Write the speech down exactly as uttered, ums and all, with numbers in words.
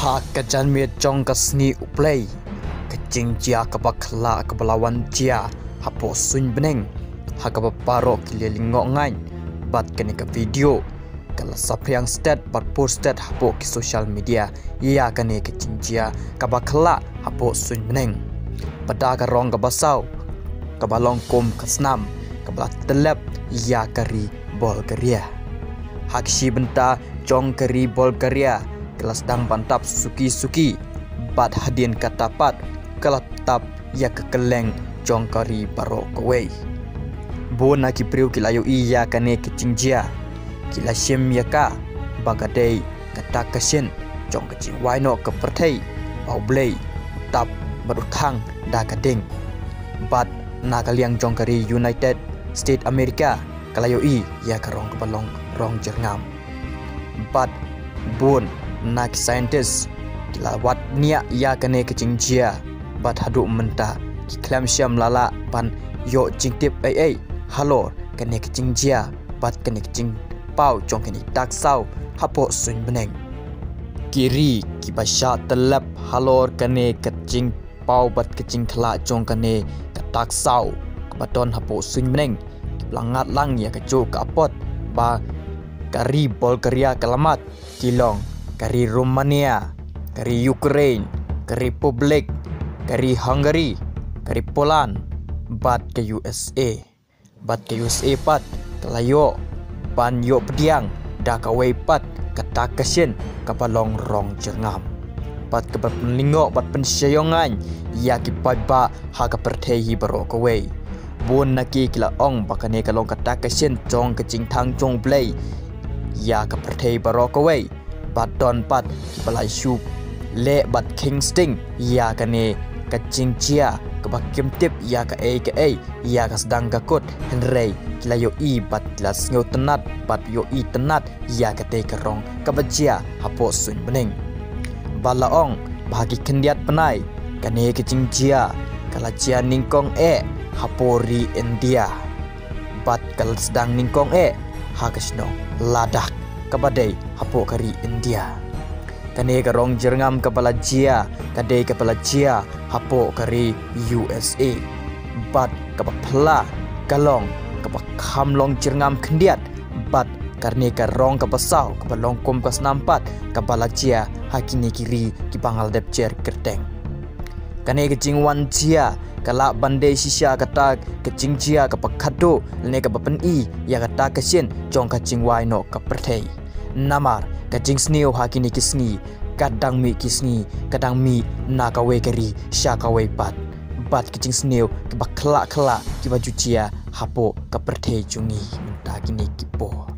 Ha ka janmiet jong ka sngi U Blei, ka jingjia kaba khlah kaba la wan jia hapoh suiñ bneng, ha kaba baroh ki la lyngngoh ngaiñ bad kane ka video ka la saphriang stet bad posted hapoh ki social media ïa kane ka jingjia kaba khlah hapoh suiñ bneng. Bad da ka rong kaba saw, kaba long kum ka snam kaba la tyllep ïa ka ri Bulgaria. Ha ka shi bynta jong ka ri Bulgaria ka la sdang ban tap suki suki, bad hadien kata pat ka la tap ïa ka kylleng jong ka ri baroh kawei. Bun na ki briew ki la ïohi ïa kane ka jingjia, ki la shim ïa ka ba ka dei kata ka shin jong ka jingwai noh ka pyrthei ba U Blei u tap bad u thang da ka ding. Bad na ka liang jong ka ri United States America ka la ïohi ïa ka rong kaba long rong jyrngam. Bad bun na ki scientist ki la wad niah ïa kane ka jingjia, bad haduh mynta ki khlem shym la lah ban ïoh jingtip ei ei halor kane ka jingjia bad kane ka jingpaw jong kane ka dak saw hapoh suiñ bneng. Ki ri kiba shah tyllep halor kane ka jingpaw bad ka jingkhlah jong kane ka dak saw kaba don hapoh suiñ bneng, kiba la ngat lang ïa kajuh ka apot ba ka ri Bulgaria ka la mad, ki long ka ri Romania, ka ri Ukraine, ka Republic, ka ri Hungary, ka ri Poland, bad ka U S A. Bad ka U S A pat ka la ïoh ban ïoh pdiang da kawei pat kata ka shin kaba long rong jyrngam, bad kaba pynlyngngoh bad pynshai ïong ngaiñ ïa ki paidbah ha ka pyrthei hi baroh kawei. Bun na ki ki la ong ba kane ka long kata ka shin jong ka jingthang jong U Blei ïa ka pyrthei baroh kawei. Bad don pat kiba la shu leh bad kheiñ sting ïa kane ka jingjia kaba kim tip ïa kaei kaei ïa ka sdang ka kut, hynrei ki la ïohi bad ki la sngewtynnat bad ïohi tynnat ïa katei ka rong kaba jia hapoh suiñ bneng. Bad la ong ba ha ki khyndiat bnai kane ka jingjia ka la jia nyngkong eh hapoh ri India, bad ka la sdang nyngkong eh ha ka shnong Ladakh kaba dei hapoh ka ri India. Kane ka rong jyrngam kaba la jia ka dei kaba la jia hapoh ka ri U S A, bad kaba phylla ka long kaba kham long jyrngam khyndiat, bad kane ka rong kaba saw kaba long kum ka snam pat kaba la jia ha kine ki ri kiba nga la dep jer kyrteng. Kane ka jingwan jia ka lah ban dei shisha kata ka jingjia kaba khadduh lane kaba pyni ïa kata ka shin jong ka jingwai noh ka pyrthei. Namar ka jingsniew ha kine ki sngi ka dang mih ki sngi, ka dang mih na kawei ka ri sha kawei pat, bad ka jingsniew kaba khlah khlah kiba ju jia hapoh ka pyrthei jong ngi mynta kine ki por.